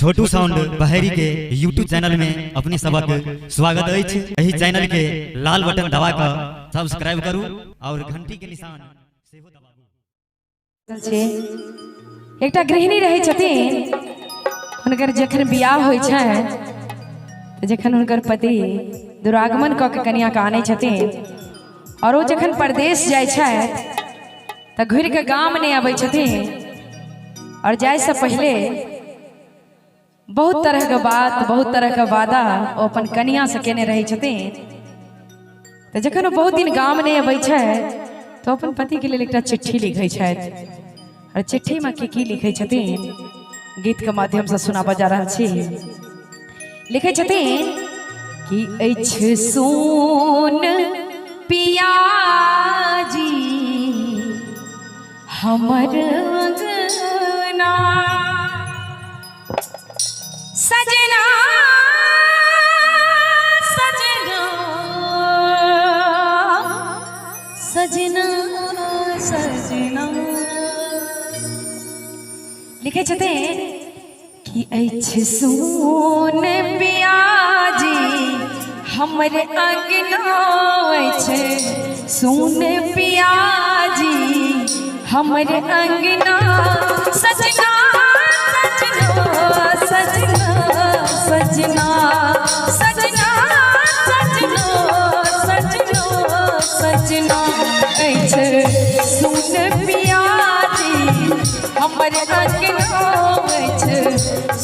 छोटू sound Baheri के YouTube channel में अपने सबक स्वागत अछि। एहि चैनल के लाल बटन दबा कऽ सब्सक्राइब करू और घंटी के निशान सेहो दबाबू। एकटा गृहिणी रहै छथिन, हुनकर जखन बियाह होइ छनि तऽ जखन हुनकर पति दुरागमन कऽ के कनियाके आनै छथिन और ओ जखन परदेश जाइ छथि तऽ घुरि कऽ गाम नहि अबै छथिन और जाइसँ पहिले बहुत तरहके बात, बहुत तरहके वादा ओ अपन कनियासँ केने रहै छथिन। तऽ जखन ओ बहुत दिन गाम नहि अबै छथि तऽ अपन पतिके लेल एकटा चिट्ठी लिखै छथि और चिट्ठीमे की की लिखै छथिन गीतके माध्यमसँ सुनाबऽ जा रहल छी। लिखै छथिन कि अछि सुन पियाजी हमर अंगना, सजना सजना सजना सजना। लिखै छथिन कि अछि सुन पियाजी हमर अंगना, अछि सुन पियाजी हमर अंगना, सजना सजना सजना सजना सजना सजना सजना सजना। अछि सुन पियाजी हमर अंगना, अछि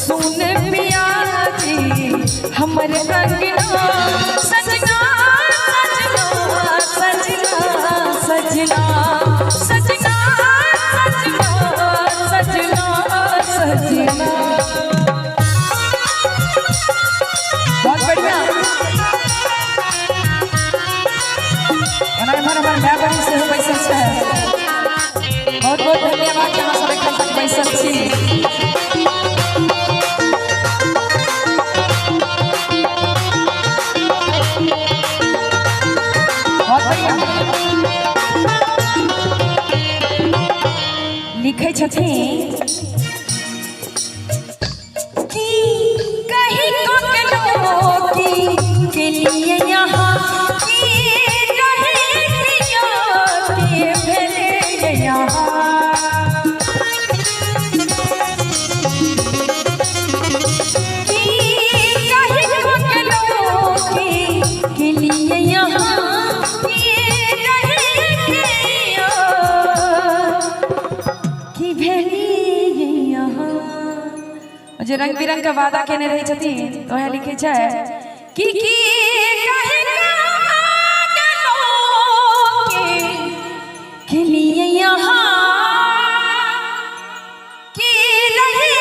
सुन पियाजी हमर अंगना, सजना सजना सजना सजना सजना सजना सजना सजना। बहुत बढ़िया। ओना एम्हर हमर माय बहिन सेहो बैसल छै। बहुत बहुत धन्यवाद जे अहाँ सब एखन तक बैसल छी। बहुत बढ़िया। लिखै छथिन कि कहीं की के लिए यहाँ की रहे पिया के भेले यहाँ, कि कहीं के लिए यहाँ की रहे पिया की भेलिए यहाँ। जे रंग बिरंग के वादा केने रहै छथिन तऽ वएह लिखै छै कि की कहे के लिए यहाँ की रहे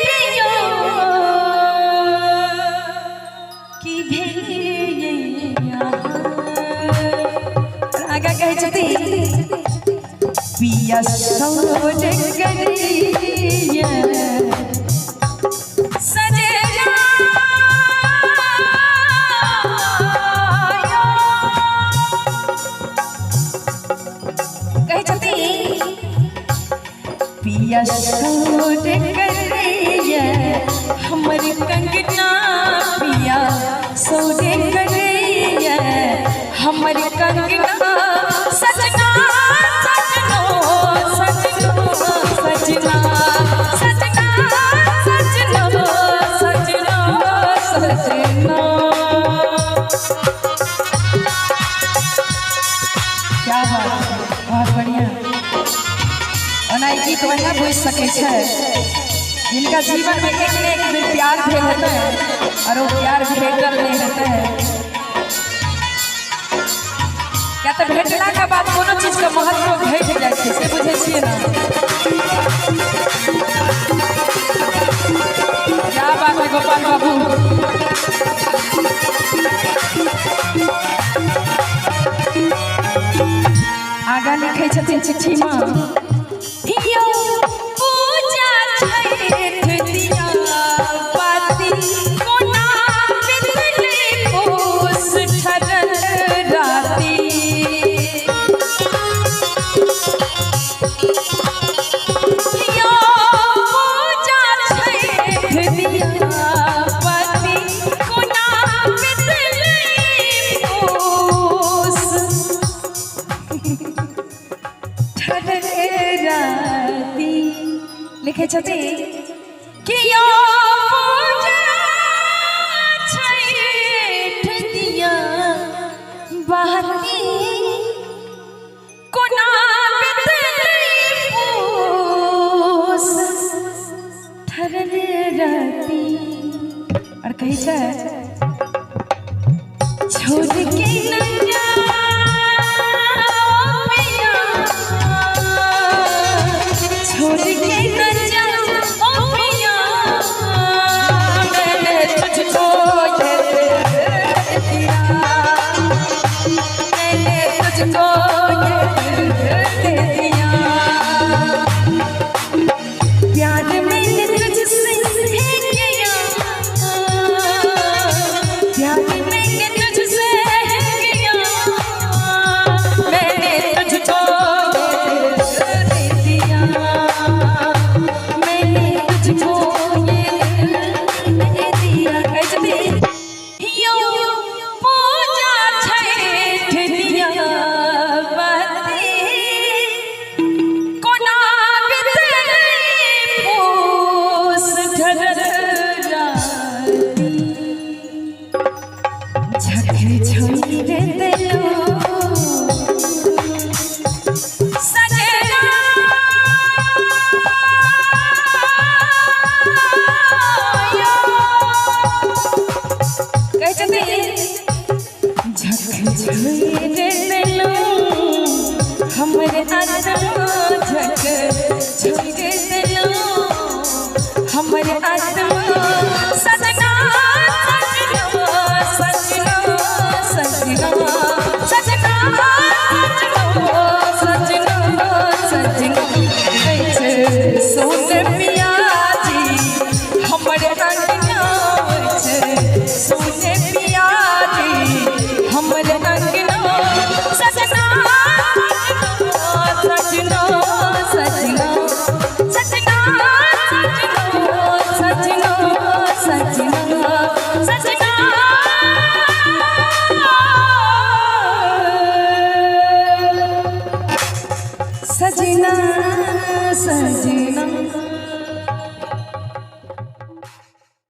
पिया की भेलिए यहाँ। आगा कहै छथिन पिया सौर करिया सजना, कहै छथिन पिया सौर करिया हमर कंगना, पिया सौर करिया हमर कंगना, सजना सजना सजना सजना सजना सजना सजना सजना। क्या बात है, बहुत बढ़िया। ओना ई गीत वएह बुझि सकै छै जिनका जीवन में एक ने एक बेर प्यार भेल हेतै और ओ प्यार भेटल नहि हेतै। क्या तऽ भेटला के बाद कोनो चीज के महत्व घटि जाइ छै, से बुझै छियै ने? क्या बात है गोपाल बाबू। आगा लिखै छथिन चिट्ठी में यौ पूजा छठि दिया बाती कोना बितलै पूस ठरल राती, यौ पूजा छठि दिया छथिन कि यो पूजा छठ दिया बाती कोना बितलै पूस ठरल राती। और कहै छै छोड़ के न